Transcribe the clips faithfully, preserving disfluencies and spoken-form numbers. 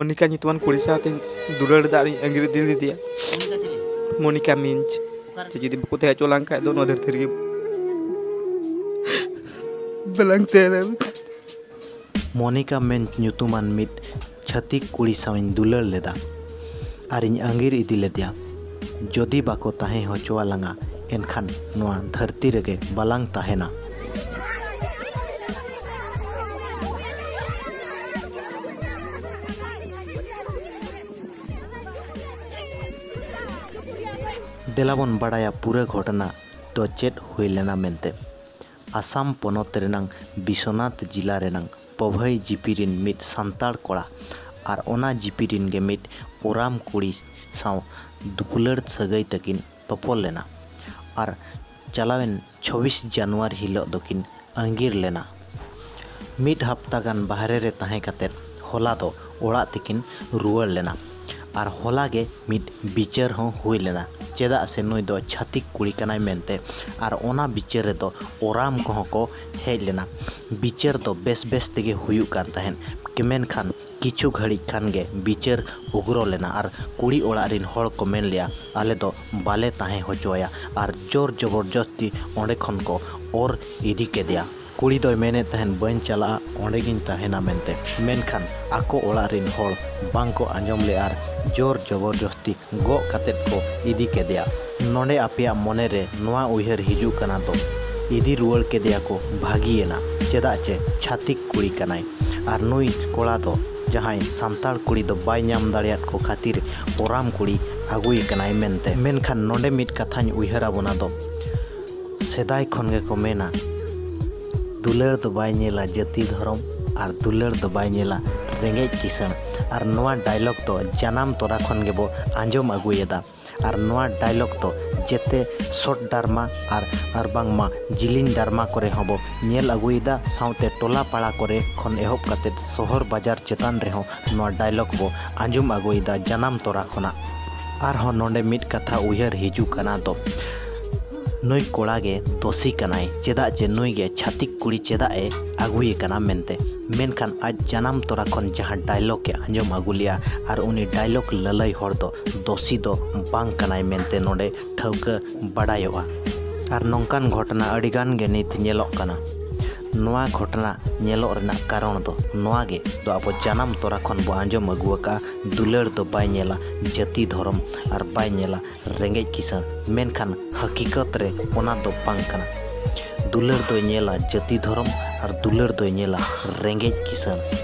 ᱢᱚᱱᱤᱠᱟ ᱧᱩᱛᱩᱢᱟᱱ ᱠᱩᱲᱤ ᱥᱟᱶᱛᱮᱧ ᱫᱩᱞᱟᱹᱲ ᱫᱟᱜ ᱨᱤᱧ ᱟᱹᱜᱤᱨ ᱤᱫᱤ ᱞᱮᱫᱮᱭᱟ᱾ ᱢᱚᱱᱤᱠᱟ ᱢᱤᱧᱪ᱾ ᱡᱩᱫᱤ ᱵᱟᱠᱚ ᱛᱟᱦᱮᱸ ᱦᱚᱪᱚ ᱞᱟᱝ ᱠᱷᱟᱡ ᱫᱚ ᱱᱚᱣᱟ ᱫᱷᱟᱹᱨᱛᱤ ᱨᱮᱜᱮ ᱵᱟᱞᱟᱝ ᱛᱟᱦᱮᱱᱟ᱾ ᱢᱚᱱᱤᱠᱟ ᱢᱮᱧᱪ ᱧᱩᱛᱩᱢᱟᱱ ᱢᱤᱫ ᱪᱷᱟᱹᱛᱤᱠ ᱠᱩᱲᱤ ᱥᱟᱶᱤᱧ ᱫᱩᱞᱟᱹᱲ ᱞᱮᱫᱟ ᱟᱨᱤᱧ ᱟᱸᱜᱤᱨ ᱤᱫᱤ ᱞᱮᱫᱮᱭᱟ᱾ ᱡᱩᱫᱤ ᱵᱟᱠᱚ ᱛᱟᱦᱮᱸ ᱦᱚᱪᱚᱣᱟᱞᱟᱝᱟ, ᱮᱱᱠᱷᱟᱱ ᱱᱚᱣᱟ ᱫᱷᱟᱹᱨᱛᱤ ᱨᱮᱜᱮ ᱵᱟᱞᱟᱝ ᱛᱟᱦᱮᱱᱟ᱾ ᱫᱮᱞᱟ ᱵᱚᱱ ᱵᱟᱲᱟᱭᱟ ᱯᱩᱨᱟᱹ ᱜᱷᱚᱴᱚᱱᱟ ᱫᱚ ᱪᱮᱫ ᱦᱩᱭ ᱞᱮᱱᱟ ᱢᱮᱱᱛᱮ᱾ ᱟᱥᱟᱢ ᱯᱚᱱᱚᱛ ᱨᱮᱱᱟᱝ ᱵᱤᱥᱚᱱᱟᱛᱷ ᱡᱤᱞᱟ ᱨᱮᱱᱟᱝ ᱯᱚᱵᱷᱟᱹᱭ ᱡᱤᱯᱤ ᱨᱤᱱ ᱢᱤᱫ ᱥᱟᱱᱛᱟᱲ ᱠᱚᱲᱟ ᱟᱨ ᱚᱱᱟ ᱡᱤᱯᱤ ᱨᱤᱱ ᱜᱮ ᱢᱤᱫ ᱳᱨᱟᱢ ᱠᱩᱲᱤ ᱥᱟᱶ ᱫᱩᱯᱩᱞᱟᱹᱲ ᱥᱟᱹᱜᱟᱹᱭ ᱛᱟᱹᱠᱤᱱ ᱛᱚᱯᱚᱞ ᱞᱮᱱᱟ ᱟᱨ ᱪᱟᱞᱟᱣᱮᱱ ᱪᱷᱚᱵᱵᱤᱥ ᱡᱟᱱᱩᱣᱟᱨᱤ ᱦᱤᱞᱚᱜ ᱫᱚᱠᱤᱱ ᱟᱸᱜᱤᱨ ᱞᱮᱱᱟ᱾ ᱢᱤᱫ ᱦᱟᱯᱛᱟ ᱜᱟᱱ ᱵᱟᱦᱨᱮ ᱨᱮ ᱛᱟᱦᱮᱸ ᱠᱟᱛᱮ ᱦᱚᱞᱟ ᱫᱚ ᱚᱲᱟᱜ ᱛᱮᱠᱤᱱ ᱨᱩᱣᱟᱹᱲ ᱞᱮᱱᱟ᱾ ᱟᱨ ᱦᱚᱞᱟ ᱜᱮ ᱢᱤᱫ ᱵᱤᱪᱟᱹᱨ ᱦᱚᱸ ᱦᱩᱭ ᱞᱮᱱᱟ, ᱪᱮᱫᱟᱜ ᱥᱮ ᱱᱩᱭ ᱫᱚ ᱪᱷᱟᱹᱛᱤᱠ ᱠᱩᱲᱤ ᱠᱟᱱᱟᱭ ᱢᱮᱱᱛᱮ᱾ ᱟᱨ ᱚᱱᱟ ᱵᱤᱪᱟᱹᱨ ᱨᱮᱫᱚ ᱳᱨᱟᱢ ᱠᱚᱦᱚᱸ ᱠᱚ ᱦᱮᱡ ᱞᱮᱱᱟ᱾ ᱵᱤᱪᱟᱹᱨ ᱫᱚ ᱵᱮᱥ ᱵᱮᱥ ᱛᱮᱜᱮ ᱦᱩᱭᱩᱜ ᱠᱟᱱ ᱛᱟᱦᱮᱸᱫ, ᱢᱮᱱᱠᱷᱟᱱ ᱠᱤᱪᱷᱩ ᱜᱷᱟᱹᱲᱤᱡ ᱠᱷᱟᱱ ᱜᱮ ᱵᱤᱪᱟᱹᱨ ᱩᱜᱽᱨᱚ ᱞᱮᱱᱟ ᱟᱨ ᱠᱩᱲᱤ ᱚᱲᱟᱜ ᱨᱤᱱ ᱦᱚᱲ ᱠᱚ ᱢᱮᱱ ᱞᱮᱜᱼᱟ, "ᱟᱞᱮ ᱫᱚ ᱵᱟᱞᱮ ᱛᱟᱦᱮᱸ ᱦᱚᱪᱚᱣᱟᱭᱟ", ᱟᱨ ᱡᱳᱨ ᱡᱚᱵᱚᱨᱡᱚᱥᱛᱤ ᱚᱸᱰᱮ ᱠᱷᱚᱱ ᱠᱚ ᱚᱨ ᱤᱫᱤ ᱠᱮᱫᱮᱭᱟ᱾ ᱠᱩᱲᱤ ᱫᱚᱭ ᱢᱮᱱᱮᱫ ᱛᱟᱦᱮᱱ, "ᱵᱟᱹᱧ ᱪᱟᱞᱟᱜᱼᱟ, ᱚᱸᱰᱮ ᱜᱤᱧ ᱛᱟᱦᱮᱱᱟ" ᱢᱮᱱᱛᱮ, ᱢᱮᱱᱠᱷᱟᱱ ᱟᱠᱚ ᱚᱲᱟᱜ ᱨᱤᱱ ᱦᱚᱲ ᱵᱟᱝ ᱠᱚ ᱟᱸᱡᱚᱢ ᱞᱮᱜᱼᱟ ᱟᱨ ᱡᱳᱨ ᱡᱚᱵᱚᱨᱡᱚᱥᱛᱤ ᱜᱚᱜ ᱠᱟᱛᱮᱫ ᱠᱚ ᱤᱫᱤ ᱠᱮᱫᱮᱭᱟ᱾ ᱱᱚᱰᱮ ᱟᱯᱮᱭᱟᱜ ᱢᱚᱱᱮ ᱨᱮ ᱱᱚᱣᱟ ᱩᱭᱦᱟᱹᱨ ᱦᱤᱡᱩᱜ ᱠᱟᱱᱟ ᱫᱚ, ᱤᱫᱤ ᱨᱩᱣᱟᱹᱲ ᱠᱮᱫᱮᱭᱟ ᱠᱚ, ᱵᱷᱟᱹᱜᱤᱭᱮᱱᱟ, ᱪᱮᱫᱟᱜ ᱪᱮ ᱪᱷᱟᱹᱛᱤᱠ ᱠᱩᱲᱤ ᱠᱟᱱᱟᱭ᱾ ᱟᱨ ᱱᱩᱭ ᱠᱚᱲᱟ ᱫᱚ ᱡᱟᱦᱟᱸᱭ ᱥᱟᱱᱛᱟᱲ ᱠᱩᱲᱤ ᱫᱚ ᱵᱟᱭ ᱧᱟᱢ ᱫᱟᱲᱮᱭᱟᱫ ᱠᱚ ᱠᱷᱟᱹᱛᱤᱨ ᱳᱨᱟᱢ ᱠᱩᱲᱤ ᱟᱹᱜᱩᱭᱮ ᱠᱟᱱᱟᱭ ᱢᱮᱱᱛᱮ᱾ ᱢᱮᱱᱠᱷᱟᱱ ᱱᱚᱰᱮ ᱢᱤᱫ ᱠᱟᱛᱷᱟᱧ ᱩᱭᱦᱟᱹᱨ ᱟᱵᱚᱱᱟ ᱫᱚ, ᱥᱮᱫᱟᱭ ᱠᱷᱚᱱ ᱜᱮᱠᱚ ᱢᱮᱱᱟ, ᱫᱩᱞᱟᱹᱲ ᱫᱚ ᱵᱟᱭ ᱧᱮᱞᱟ ᱡᱟᱹᱛᱤ ᱫᱷᱚᱨᱚᱢ, ᱟᱨ ᱫᱩᱞᱟᱹᱲ ᱫᱚ ᱵᱟᱭ ᱧᱮᱞᱟ ᱨᱮᱸᱜᱮᱡ ᱠᱤᱥᱟᱹᱬ᱾ ᱟᱨ ᱱᱚᱣᱟ ᱰᱟᱭᱞᱚᱜ ᱫᱚ ᱡᱟᱱᱟᱢ ᱛᱚᱨᱟ ᱠᱷᱚᱱ ᱜᱮᱵᱚ ᱟᱸᱡᱚᱢ ᱟᱹᱜᱩᱭᱮᱫᱟ᱾ ᱟᱨ ᱱᱚᱣᱟ ᱰᱟᱭᱞᱚᱜ ᱫᱚ ᱡᱮᱛᱮ ᱥᱚᱨᱴ ᱰᱨᱟᱢᱟ ᱟᱨ, ᱟᱨ ᱵᱟᱝᱢᱟ ᱡᱤᱞᱤᱧ ᱰᱨᱟᱢᱟ ᱠᱚᱨᱮ ᱦᱚᱸᱵᱚ ᱧᱮᱞ ᱟᱹᱜᱩᱭᱮᱫᱟ, ᱥᱟᱶᱛᱮ ᱴᱚᱞᱟ ᱯᱟᱲᱟ ᱠᱚᱨᱮ ᱠᱷᱚᱱ ᱮᱦᱚᱵ ᱠᱟᱛᱮ ᱥᱚᱦᱚᱨ ᱵᱟᱡᱟᱨ ᱪᱮᱛᱟᱱ ᱨᱮᱦᱚᱸ ᱱᱚᱣᱟ ᱰᱟᱭᱞᱚᱜ ᱵᱚ ᱟᱸᱡᱚᱢ ᱟᱹᱜᱩᱭᱮᱫᱟ ᱡᱟᱱᱟᱢ ᱛᱚᱨᱟ ᱠᱷᱚᱱᱟᱜ᱾ ᱟᱨᱦᱚᱸ ᱱᱚᱰᱮ ᱢᱤᱫ ᱠᱟᱛᱷᱟ ᱩᱭᱦᱟᱹᱨ ᱦᱤᱡᱩᱜ ᱠᱟᱱᱟ ᱫᱚ, ᱱᱩᱭ ᱠᱚᱲᱟ ᱜᱮ ᱫᱳᱥᱤ ᱠᱟᱱᱟᱭ, ᱪᱮᱫᱟᱜ ᱡᱮ ᱱᱩᱭ ᱜᱮ ᱪᱷᱟᱹᱛᱤᱠ ᱠᱩᱲᱤ ᱪᱮᱫᱟᱜ ᱮ ᱟᱹᱜᱩᱭᱮ ᱠᱟᱱᱟ ᱢᱮᱱᱛᱮ᱾ ᱢᱮᱱᱠᱷᱟᱱ ᱟᱡ ᱡᱟᱱᱟᱢ ᱛᱚᱨᱟ ᱠᱷᱚᱱ ᱡᱟᱦᱟᱸ ᱰᱟᱭᱞᱚᱜ ᱮ ᱟᱸᱡᱚᱢ ᱟᱹᱜᱩ ᱞᱮᱜᱼᱟ, ᱟᱨ ᱩᱱᱤ ᱰᱟᱭᱞᱚᱜ ᱞᱟᱹᱞᱟᱹᱭ ᱦᱚᱲ ᱫᱚ ᱫᱳᱥᱤ ᱫᱚ ᱵᱟᱝ ᱠᱟᱱᱟᱭ ᱢᱮᱱᱛᱮ ᱱᱚᱰᱮ ᱴᱷᱟᱹᱣᱠᱟᱹ ᱵᱟᱰᱟᱭᱚᱜᱼᱟ᱾ ᱟᱨ ᱱᱚᱝᱠᱟᱱ ᱜᱷᱚᱴᱚᱱᱟ ᱟᱹᱰᱤᱜᱟᱱ ᱜᱮ ᱱᱤᱛ ᱧᱮᱞᱚᱜ ᱠᱟᱱᱟ᱾ ᱱᱚᱣᱟ ᱜᱷᱚᱴᱚᱱᱟ ᱧᱮᱞᱚᱜ ᱨᱮᱱᱟᱜ ᱠᱟᱨᱚᱱ ᱫᱚ ᱱᱚᱣᱟ ᱜᱮ ᱫᱚ ᱟᱵᱚ ᱡᱟᱱᱟᱢ ᱛᱚᱨᱟ ᱠᱷᱚᱱ ᱵᱚ ᱟᱸᱡᱚᱢ ᱟᱹᱜᱩ ᱟᱠᱟᱫᱼᱟ, ᱫᱩᱞᱟᱹᱲ ᱫᱚ ᱵᱟᱭ ᱧᱮᱞᱟ ᱡᱟᱹᱛᱤ ᱫᱷᱚᱨᱚᱢ ᱟᱨ ᱵᱟᱭ ᱧᱮᱞᱟ ᱨᱮᱸᱜᱮᱡ ᱠᱤᱥᱟᱹᱬ, ᱢᱮᱱᱠᱷᱟᱱ ᱦᱟᱹᱠᱤᱠᱚᱛ ᱨᱮ ᱚᱱᱟ ᱫᱚ ᱵᱟᱝ ᱠᱟᱱᱟ᱾ ᱫᱩᱞᱟᱹᱲ ᱫᱚᱭ ᱧᱮᱞᱟ ᱡᱟᱹᱛᱤ ᱫᱷᱚᱨᱚᱢ ᱟᱨ ᱫᱩᱞᱟᱹᱲ ᱫᱚᱭ ᱧᱮᱞᱟ ᱨᱮᱸᱜᱮᱡ ᱠᱤᱥᱟᱹᱬ᱾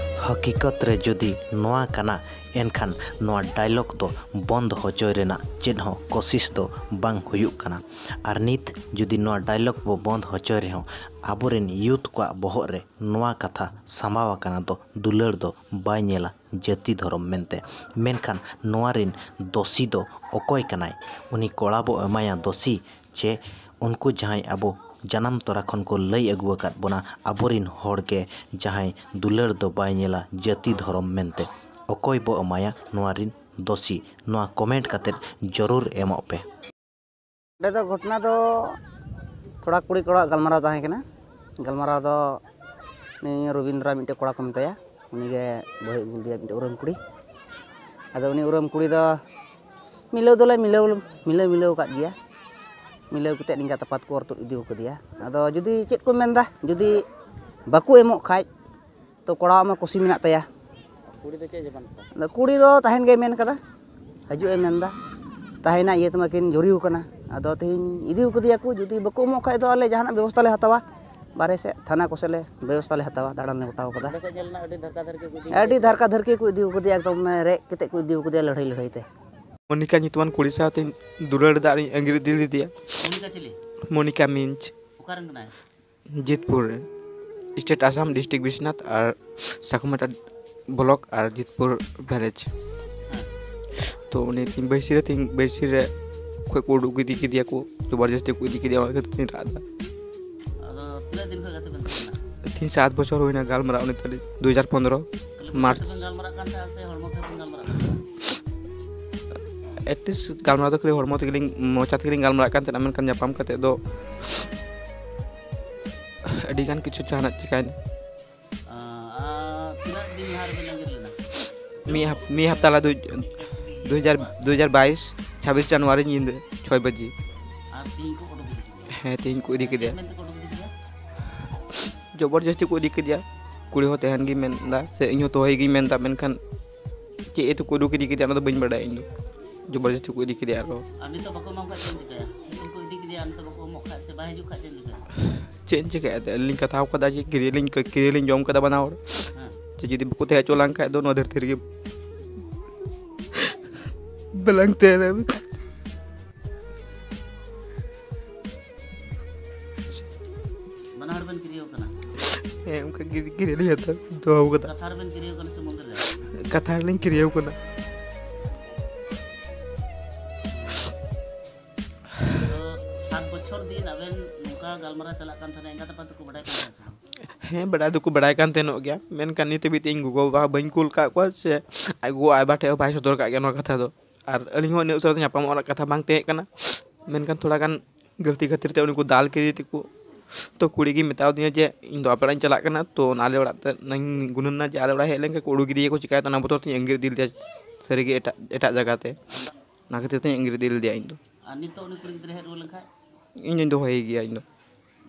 ᱦᱟᱹᱠᱤᱠᱚᱛ ᱨᱮ ᱡᱩᱫᱤ ᱱᱚᱣᱟ ᱠᱟᱱᱟ, ᱮᱱᱠᱷᱟᱱ ᱱᱚᱣᱟ ᱰᱟᱭᱞᱚᱜ ᱫᱚ ᱵᱚᱱᱫ ᱦᱚᱪᱚᱭ ᱨᱮᱱᱟᱜ ᱪᱮᱫ ᱦᱚᱸ ᱠᱳᱥᱤᱥ ᱫᱚ ᱵᱟᱝ ᱦᱩᱭᱩᱜ ᱠᱟᱱᱟ᱾ ᱟᱨ ᱱᱤᱛ ᱡᱩᱫᱤ ᱱᱚᱣᱟ ᱰᱟᱭᱞᱚᱜ ᱵᱚ ᱵᱚᱱᱫ ᱦᱚᱪᱚᱭ ᱨᱮᱦᱚᱸ, ᱟᱵᱚᱨᱮᱱ ᱭᱩᱛᱷ ᱠᱚᱣᱟᱜ ᱵᱚᱦᱚᱜ ᱨᱮ ᱱᱚᱣᱟ ᱠᱟᱛᱷᱟ ᱥᱟᱢᱵᱟᱣ ᱟᱠᱟᱱᱟ ᱫᱚ, ᱫᱩᱞᱟᱹᱲ ᱫᱚ ᱵᱟᱭ ᱧᱮᱞᱟ ᱡᱟᱹᱛᱤ ᱫᱷᱚᱨᱚᱢ ᱢᱮᱱᱛᱮ᱾ ᱢᱮᱱᱠᱷᱟᱱ ᱱᱚᱣᱟ ᱨᱤᱱ ᱫᱳᱥᱤ ᱫᱚ ᱚᱠᱚᱭ ᱠᱟᱱᱟᱭ? ᱩᱱᱤ ᱠᱚᱲᱟ ᱵᱚ ᱮᱢᱟᱭᱟ ᱫᱳᱥᱤ, ᱪᱮ ᱩᱱᱠᱩ ᱡᱟᱦᱟᱸᱭ ᱟᱵᱚ ᱡᱟᱱᱟᱢ ᱛᱚᱨᱟ ᱠᱷᱚᱱ ᱠᱚ ᱞᱟᱹᱭ ᱟᱹᱜᱩ ᱟᱠᱟᱫ ᱵᱚᱱᱟ, ᱟᱵᱚᱨᱤᱱ ᱦᱚᱲ ᱜᱮ ᱡᱟᱦᱟᱸᱭ ᱫᱩᱞᱟᱹᱲ ᱫᱚ ᱵᱟᱭ ᱧᱮᱞᱟ ᱡᱟᱹᱛᱤ ᱫᱷᱚᱨᱚᱢ ᱢᱮᱱᱛᱮ? ᱚᱠᱚᱭ ᱵᱚ ᱮᱢᱟᱭᱟ ᱱᱚᱣᱟ ᱨᱤᱱ ᱫᱳᱥᱤ? ᱱᱚᱣᱟ ᱠᱚᱢᱮᱱᱴ ᱠᱟᱛᱮᱫ ᱡᱚᱨᱩᱨ ᱮᱢᱚᱜ ᱯᱮ᱾ ᱚᱸᱰᱮ ᱫᱚ ᱜᱷᱚᱴᱚᱱᱟ ᱫᱚ ᱛᱷᱚᱲᱟ ᱠᱩᱲᱤ ᱠᱚᱲᱟᱣᱟᱜ ᱜᱟᱞᱢᱟᱨᱟᱣ ᱛᱟᱦᱮᱸ ᱠᱟᱱᱟ᱾ ᱜᱟᱞᱢᱟᱨᱟᱣ ᱫᱚ ᱱᱩᱭ ᱨᱚᱵᱤᱱᱫᱨᱟ ᱢᱤᱫᱴᱮᱡ ᱠᱚᱲᱟ ᱠᱚ ᱢᱮᱛᱟᱭᱟ, ᱩᱱᱤᱜᱮ ᱵᱟᱹᱦᱩᱭ ᱟᱹᱜᱩ ᱞᱮᱫᱮᱭᱟ, ᱢᱤᱫᱴᱮᱡ ᱩᱨᱟᱹᱢ ᱠᱩᱲᱤ᱾ ᱟᱫᱚ ᱩᱱᱤ ᱩᱨᱟᱹᱢ ᱠᱩᱲᱤ ᱫᱚ ᱢᱤᱞᱟᱹᱣ ᱫᱚᱞᱮ ᱢᱤᱞᱟᱹᱣ ᱢᱤᱞᱟᱹᱣ ᱢᱤᱞᱟᱹᱣ ᱟᱠᱟᱫ ᱜᱮᱭᱟ᱾ ᱢᱤᱞᱟᱹᱣ ᱠᱟᱛᱮᱫ ᱱᱤᱝᱠᱟ ᱛᱟᱯᱟᱛ ᱠᱚ ᱚᱨ ᱛᱩᱫ ᱤᱫᱤ ᱠᱟᱫᱮᱭᱟ᱾ ᱟᱫᱚ ᱡᱩᱫᱤ ᱪᱮᱫ ᱠᱚ ᱢᱮᱱᱫᱟ, ᱡᱩᱫᱤ ᱵᱟᱠᱚ ᱮᱢᱚᱜ ᱠᱷᱟᱡ, ᱛᱚ ᱠᱚᱲᱟᱣᱟᱜ ᱢᱟ ᱠᱩᱥᱤ ᱢᱮᱱᱟᱜ ᱛᱟᱭᱟ᱾ ᱠᱩᱲᱤ ᱫᱚ ᱪᱮᱫ ᱮ ᱢᱮᱱ ᱠᱟᱫᱟ? ᱟᱫᱚ ᱠᱩᱲᱤ ᱫᱚ ᱛᱟᱦᱮᱱ ᱜᱮᱭ ᱢᱮᱱ ᱠᱟᱫᱟ, ᱦᱤᱡᱩᱜ ᱮ ᱢᱮᱱᱫᱟ, ᱛᱟᱦᱮᱱᱟ ᱤᱭᱟᱹ ᱛᱮᱢᱟ ᱠᱤᱱ ᱡᱩᱨᱤ ᱟᱠᱟᱱᱟ᱾ ᱟᱫᱚ ᱛᱮᱦᱮᱧ ᱤᱫᱤ ᱠᱟᱫᱮᱭᱟ ᱠᱚ, ᱡᱩᱫᱤ ᱵᱟᱠᱚ ᱮᱢᱚᱜ ᱠᱷᱟᱡ ᱫᱚ ᱟᱞᱮ ᱡᱟᱦᱟᱱᱟᱜ ᱵᱮᱵᱚᱥᱛᱷᱟ ᱞᱮ ᱦᱟᱛᱟᱣᱟ, ᱵᱟᱨᱦᱮ ᱥᱮᱫ ᱛᱷᱟᱱᱟ ᱠᱚᱥᱮᱫ ᱞᱮ ᱵᱮᱵᱚᱥᱛᱷᱟ ᱞᱮ ᱦᱟᱛᱟᱣᱟ, ᱫᱟᱬᱟᱱ ᱞᱮ ᱜᱚᱴᱟᱣ ᱠᱟᱫᱟ᱾ ᱚᱸᱰᱮ ᱠᱷᱚᱡ ᱧᱮᱞ ᱮᱱᱟ ᱟᱹᱰᱤ ᱫᱷᱟᱨᱠᱟ ᱫᱷᱟᱨᱠᱤ ᱠᱚ ᱤᱫᱤ ᱟᱹᱰᱤ ᱠᱟᱫᱮᱭᱟ᱾ ᱫᱷᱟᱨᱠᱟ ᱫᱷᱟᱨᱠᱤ ᱠᱚ ᱤᱫᱤ ᱠᱟᱫᱮᱭᱟ, ᱮᱠᱫᱚᱢ ᱨᱮᱡ ᱠᱟᱛᱮ ᱠᱚ ᱤᱫᱤ ᱠᱟᱫᱮᱭᱟ ᱞᱟᱹᱲᱦᱟᱹᱭ ᱞᱟᱹᱲᱦᱟᱹᱭ ᱛᱮ᱾ ᱢᱚᱱᱤᱠᱟ ᱧᱩᱛᱩᱢᱟᱱ ᱠᱩᱲᱤ ᱥᱟᱶᱛᱮᱧ ᱫᱩᱞᱟᱹᱲ ᱞᱮᱫᱟ ᱟᱨᱤᱧ ᱟᱸᱜᱤᱨ ᱤᱫᱤ ᱞᱮᱫᱮᱭᱟ᱾ ᱢᱚᱱᱤᱠᱟ ᱪᱤᱞᱤ? ᱢᱚᱱᱤᱠᱟ ᱢᱤᱧᱡᱽ᱾ ᱚᱠᱟ ᱨᱮᱱ ᱠᱟᱱᱟᱭ? ᱡᱤᱛᱯᱩᱨ ᱨᱮ, state ᱟᱥᱟᱢ, district ᱵᱤᱥᱱᱟᱛᱷ ᱟᱨ ᱥᱟᱠᱩᱢᱟᱴᱟ block ᱟᱨ ᱡᱤᱛᱯᱩᱨ village᱾ ᱛᱚ ᱩᱱᱤ ᱛᱤᱧ ᱵᱟᱹᱭᱥᱤ ᱨᱮ, ᱛᱤᱧ ᱵᱟᱹᱭᱥᱤ ᱨᱮ ᱠᱷᱚᱡ ᱠᱚ ᱩᱰᱩᱠ ᱤᱫᱤ ᱠᱮᱫᱮᱭᱟ ᱠᱚ, ᱡᱚᱵᱚᱨᱡᱚᱥᱛᱤ ᱠᱚ ᱤᱫᱤ ᱠᱮᱫᱮᱭᱟ, ᱚᱱᱟ ᱠᱷᱟᱹᱛᱤᱨ ᱛᱤᱧ ᱨᱟᱜ ᱮᱫᱟ᱾ ᱟᱫᱚ ᱛᱤᱱᱟᱹᱜ ᱫᱤᱱ ᱠᱷᱚᱡ ᱜᱟᱛᱮ ᱵᱮᱱ ᱛᱟᱦᱮᱸ ᱠᱟᱱᱟ? ᱛᱤᱦᱤᱧ ᱥᱟᱛ ᱵᱚᱪᱷᱚᱨ ᱦᱩᱭᱱᱟ ᱜᱟᱞᱢᱟᱨᱟᱣ ᱩᱱᱤ ᱛᱟᱞᱤᱧ, ᱫᱩ ᱦᱟᱡᱟᱨ ᱯᱚᱱᱫᱽᱨᱚ ᱛᱟᱦᱞᱮ ᱢᱚᱪᱟ ᱢᱟᱨᱪ᱾ ᱛᱮᱵᱮᱱ ᱜᱟᱞᱢᱟᱨᱟᱜ ᱠᱟᱱ ᱛᱟᱦᱮᱸᱜᱼᱟ ᱥᱮ ᱦᱚᱲᱢᱚ ᱛᱮᱦᱚᱸ ᱵᱮᱱ ᱜᱟᱞᱢᱟᱨᱟᱜ ᱠᱟᱱ ᱛᱟᱦᱮᱸᱜᱼᱟ? At least ᱜᱟᱞᱢᱟᱨᱟᱣ ᱫᱚ ᱠᱷᱟᱹᱞᱤ ᱦᱚᱲᱢᱚ ᱛᱮᱜᱮᱞᱤᱧ, ᱢᱚᱪᱟ ᱛᱮᱜᱮᱞᱤᱧ ᱜᱟᱞᱢᱟᱨᱟᱜ ᱠᱟᱱ ᱛᱟᱦᱮᱱᱟ, ᱢᱮᱱᱠᱷᱟᱱ ᱧᱟᱯᱟᱢ ᱠᱟᱛᱮᱫ ᱫᱚ ᱟᱹᱰᱤᱜᱟᱱ ᱠᱤᱪᱷᱩ ᱡᱟᱦᱟᱱᱟᱜ ᱪᱤᱠᱟᱹᱭᱮᱱᱟ᱾ ᱟᱨ ᱢᱤᱫ ᱦᱟᱯ- ᱢᱤᱫ ᱦᱟᱯᱛᱟ ᱞᱟᱦᱟ ᱫᱩ ᱫᱩ ᱦᱟᱡᱟᱨ ᱫᱩ ᱦᱟᱡᱟᱨ ᱵᱟᱭᱤᱥ ᱪᱷᱟᱵᱵᱤᱥ ᱡᱟᱱᱩᱣᱟᱨᱤ ᱧᱤᱫᱟᱹ ᱪᱷᱚᱭ ᱵᱟᱡᱮ᱾ ᱟᱨ ᱛᱤᱦᱤᱧ ᱠᱚ ᱩᱰᱩᱠ ᱤᱫᱤ ᱠᱮᱫᱮᱭᱟ? ᱦᱮᱸ, ᱛᱤᱦᱤᱧ ᱠᱚ ᱤᱫᱤ ᱠᱮᱫᱮᱭᱟ᱾ ᱪᱮᱫ ᱢᱮᱱᱛᱮ ᱠᱚ ᱩᱰᱩᱠ ᱤᱫᱤ ᱠᱮᱫᱮᱭᱟ? ᱡᱚᱵᱚᱨ ᱡᱟᱹᱥᱛᱤ ᱠᱚ ᱤᱫᱤ ᱠᱮᱫᱮᱭᱟ᱾ ᱠᱩᱲᱤ ᱦᱚᱸ ᱛᱟᱦᱮᱱ ᱜᱮᱧ ᱢᱮᱱᱫᱟ, ᱥᱮ ᱤᱧ ᱦᱚᱸ ᱫᱚᱦᱚᱭ ᱜᱤᱧ ᱢᱮᱱᱫᱟ, ᱢᱮᱱᱠᱷᱟᱱ ᱪᱮᱫ ᱤᱭᱟᱹᱛᱮ ᱠᱚ ᱩᱰᱩᱠ ᱤᱫᱤ ᱠᱮᱫᱮᱭᱟ, ᱚᱱᱟ ᱫᱚ ᱵᱟᱹᱧ ᱵᱟᱰᱟᱭᱟ ᱤᱧ ᱫᱚ᱾ ᱡᱚᱵᱚᱨ ᱡᱟᱹᱥᱛᱤ ᱠᱚ ᱤᱫᱤ ᱠᱮᱫᱮᱭᱟ ᱟᱨᱦᱚᱸ᱾ ᱟᱨ ᱱᱤᱛᱚᱜ ᱵᱟᱠᱚ ᱮᱢᱟᱢ ᱠᱷᱟᱡ ᱪᱮᱫ ᱮᱢ ᱪᱤᱠᱟᱹᱭᱟ? ᱱᱤᱛᱚᱜ ᱠᱚ ᱤᱫᱤ ᱠᱮᱫᱮᱭᱟ, ᱱᱤᱛᱚᱜ ᱵᱟᱠᱚ ᱮᱢᱚᱜ ᱠᱷᱟᱡ ᱥᱮ ᱵᱟᱭ ᱦᱤᱡᱩᱜ ᱠᱷᱟᱡ ᱪᱮᱫ ᱮᱢ ᱪᱤᱠᱟᱹᱭᱟ? ᱪᱮᱫ ᱤᱧ ᱪᱤᱠᱟᱹᱭᱟ? ᱟᱹᱞᱤᱧ ᱠᱟᱛᱷᱟ ᱠᱟᱫᱟ ᱡᱮ ᱠᱤᱨᱤᱭᱟᱹ ᱞᱤᱧ ᱠᱤᱨᱤᱭᱟᱹ ᱞᱤᱧ ᱡᱚᱢ ᱠᱟᱫᱟ ᱵᱟᱱᱟ ᱦᱚᱲ᱾ ᱦᱮᱸ᱾ ᱡᱮ ᱡᱩᱫᱤ ᱵᱟᱠᱚ ᱛᱟᱦᱮᱸ ᱦᱚᱪᱚ ᱞᱟᱝ ᱠᱷᱟᱡ ᱫᱚ ᱱᱚᱣᱟ ᱫᱷᱟᱹᱨᱛᱤ ᱨᱮᱜᱮ ᱵᱟᱞᱟᱝ ᱛᱟᱦᱮᱱᱟ᱾ ᱵᱟᱱᱟ ᱦᱚᱲ ᱵᱮᱱ ᱠᱤᱨᱤᱭᱟᱹᱣ ᱠᱟᱱᱟ? ᱦᱮᱸ, ᱚᱱᱠᱟ ᱜᱮ ᱠᱤᱨᱤᱭᱟᱹ ᱞᱤᱧ ᱦᱟᱛᱟᱣ ᱫᱚᱦᱚ ᱠᱟᱫᱟ᱾ ᱠᱟᱛᱷᱟ ᱨᱮᱵᱮᱱ ᱠᱤᱨᱤᱭᱟᱹᱣ ᱠᱟᱱᱟ ᱥᱮ ᱢᱚᱱᱫᱤᱨ ᱨᱮ? ᱠᱟᱛᱷᱟ ᱨᱮᱞᱤᱧ ᱠᱤᱨᱤᱭᱟᱹᱣ ᱠᱟᱱᱟ᱾ ᱛᱚ, ᱥᱟᱛ ᱵᱚᱪᱷᱚᱨ ᱫᱤᱱ ᱟᱵᱮᱱ ᱱᱚᱝᱠᱟ ᱜᱟᱞᱢᱟᱨᱟᱣ ᱪᱟᱞᱟᱜ ᱠᱟᱱ ᱛᱟᱦᱮᱱᱟ, ᱮᱸᱜᱟᱛ ᱟᱯᱟᱛ ᱫᱚᱠᱚ ᱵᱟᱰᱟᱭ ᱠᱟᱱ ᱛᱟᱦᱮᱱᱟ ᱥᱮ ᱵᱟᱝ? ᱦᱮᱸ, ᱵᱟᱰᱟᱭ ᱫᱚᱠᱚ ᱵᱟᱰᱟᱭ ᱠᱟᱱ ᱛᱟᱦᱮᱱᱚᱜ ᱜᱮᱭᱟ, ᱢᱮᱱᱠᱷᱟᱱ ᱱᱤᱛ ᱦᱟᱹᱵᱤᱡ ᱛᱮ ᱤᱧ ᱜᱚᱜᱚ ᱵᱟᱵᱟ ᱵᱟᱹᱧ ᱠᱩᱞ ᱠᱟᱜ ᱠᱚᱣᱟ ᱥᱮ ᱟᱡ ᱜᱚᱜᱚ ᱟᱡ ᱵᱟᱵᱟ ᱴᱷᱮᱡ ᱦᱚᱸ ᱵᱟᱭ ᱥᱚᱫᱚᱨ ᱠᱟᱜ ᱜᱮᱭᱟ ᱱᱚᱣᱟ ᱠᱟᱛᱷᱟ ᱫᱚ᱾ ᱟᱨ ᱟᱹᱞᱤᱧ ᱦᱚᱸ ᱤᱱᱟᱹᱜ ᱩᱥᱟᱹᱨᱟ ᱫᱚ ᱧᱟᱯᱟᱢᱚᱜ ᱨᱮᱱᱟᱜ ᱠᱟᱛᱷᱟ ᱵᱟᱝ ᱛᱟᱦᱮᱸ ᱠᱟᱱᱟ, ᱢᱮᱱᱠᱷᱟᱱ ᱛᱷᱚᱲᱟ ᱜᱟᱱ ᱜᱟᱹᱞᱛᱤ ᱠᱷᱟᱹᱛᱤᱨ ᱛᱮ ᱩᱱᱤ ᱠᱚ ᱫᱟᱞ ᱠᱮᱫᱮ ᱛᱮᱠᱚ᱾ ᱛᱚ ᱠᱩᱲᱤ ᱜᱮ ᱢᱮᱛᱟᱣ ᱫᱤᱧᱟ ᱡᱮ ᱤᱧ ᱫᱚ ᱟᱯᱮ ᱚᱲᱟᱜ ᱤᱧ ᱪᱟᱞᱟᱜ ᱠᱟᱱᱟ, ᱛᱚ ᱚᱱᱟ ᱟᱞᱮ ᱚᱲᱟᱜ ᱛᱮ ᱚᱱᱟᱧ ᱜᱩᱱᱟᱹᱱ ᱱᱟ ᱡᱮ ᱟᱞᱮ ᱚᱲᱟᱜ ᱦᱮᱡ ᱞᱮᱱᱠᱷᱟᱱ ᱠᱚ ᱩᱰᱩᱠ ᱤᱫᱤᱭᱟᱠᱚ, ᱪᱤᱠᱟᱹᱭᱟᱛᱮ ᱚᱱᱟ ᱵᱚᱛᱚᱨ ᱛᱮᱧ ᱟᱸᱜᱤᱨ ᱤᱫᱤ ᱞᱮᱫᱮᱭᱟ ᱥᱟᱹᱨᱤᱜᱮ ᱮᱴᱟᱜ, ᱮᱴᱟᱜ ᱡᱟᱭᱜᱟ ᱛᱮ, ᱚᱱᱟ ᱠᱷᱟᱹᱛᱤᱨ ᱛᱮᱧ ᱟᱸᱜᱤᱨ ᱤᱫᱤ ᱞᱮᱫᱮᱭᱟ ᱤᱧ ᱫᱚ᱾ ᱟᱨ ᱱᱤᱛᱚᱜ ᱩᱱᱤ ᱠᱩᱲᱤ ᱜᱤᱫᱽᱨᱟᱹ ᱦᱮᱡ ᱨᱩᱣᱟᱹᱲ ᱞᱮᱱᱠᱷᱟᱡ? ᱤᱧ ᱫᱚᱧ ᱫᱚᱦᱚᱭᱮ ᱜᱮᱭᱟ, ᱤᱧ ᱫᱚ᱾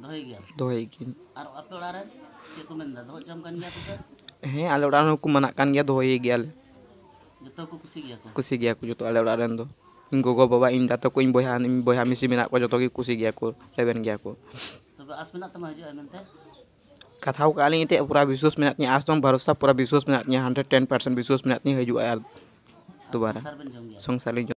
ᱫᱚᱦᱚᱭᱮ ᱜᱮᱭᱟ? ᱫᱚᱦᱚᱭᱮ ᱜᱤᱭᱟᱹᱧ᱾ ᱟᱨ ᱟᱯᱮ ᱚᱲᱟᱜ ᱨᱮᱱ ᱪᱮᱫ ᱠᱚ ᱢᱮᱱᱫᱟ? ᱫᱚᱦᱚ ᱦᱚᱪᱚᱣᱟᱢ ᱠᱟᱱ ᱜᱮᱭᱟ ᱠᱚ ᱥᱮ? ᱦᱮᱸ, ᱟᱞᱮ ᱚᱲᱟᱜ ᱨᱮᱱ ᱦᱚᱸᱠᱚ ᱢᱟᱱᱟᱜ ᱠᱟᱱ ᱜᱮᱭᱟ, ᱫᱚᱦᱚᱭᱮ ᱜᱮᱭᱟᱞᱮ᱾ ᱡᱚᱛᱚ ᱠᱚ ᱠᱩᱥᱤ ᱜᱮᱭᱟ ᱠᱚ? ᱠᱩᱥᱤ ᱜᱮᱭᱟ ᱠᱚ ᱡᱚᱛᱚ ᱟᱞᱮ ᱚᱲᱟᱜ ᱨᱮᱱ ᱫᱚ᱾ ᱤᱧ ᱜᱚᱜᱚ, ᱵᱟᱵᱟ, ᱤᱧ ᱫᱟᱫᱟ ᱛᱟᱠᱚ, ᱤᱧ ᱵᱚᱭᱦᱟ, ᱤᱧ ᱵᱚᱭᱦᱟ ᱢᱤᱥᱤ ᱢᱮᱱᱟᱜ ᱠᱚᱣᱟ, ᱡᱚᱛᱚ ᱜᱮ ᱠᱩᱥᱤ ᱜᱮᱭᱟ ᱠᱚ, ᱨᱮᱵᱮᱱ ᱜᱮᱭᱟ ᱠᱚ᱾ ᱛᱚᱵᱮ ᱟᱥ ᱢᱮᱱᱟᱜ ᱛᱟᱢᱟ ᱦᱤᱡᱩᱜᱼᱟᱭ ᱢᱮᱱᱛᱮ? ᱠᱟᱛᱷᱟᱣ ᱠᱟᱜᱼᱟ ᱞᱤᱧ ᱮᱱᱛᱮᱫ, ᱯᱩᱨᱟ ᱵᱤᱥᱣᱟᱥ ᱢᱮᱱᱟᱜ ᱛᱤᱧᱟᱹ, ᱟᱥ ᱫᱚ ᱵᱟᱝ, ᱵᱷᱚᱨᱥᱟ, ᱯᱩᱨᱟ ᱵᱤᱥᱣᱟᱥ ᱢᱮᱱᱟᱜ ᱛᱤᱧᱟᱹ, ᱦᱟᱱᱰᱨᱮᱰ ᱴᱮᱱ ᱯᱟᱨᱥᱮᱱᱴ ᱵᱤᱥᱣᱟᱥ ᱢᱮᱱᱟᱜ ᱛᱤᱧᱟᱹ, ᱦᱤᱡᱩᱜᱼᱟᱭ ᱟᱨ ᱟᱨ ᱫᱩᱵᱟᱨᱟ᱾ ᱥᱚᱝᱥᱟᱨ ᱵᱮᱱ ᱡᱚᱝ ᱜᱮᱭᱟ? ᱥᱚᱝᱥᱟᱨ ᱞᱤᱧ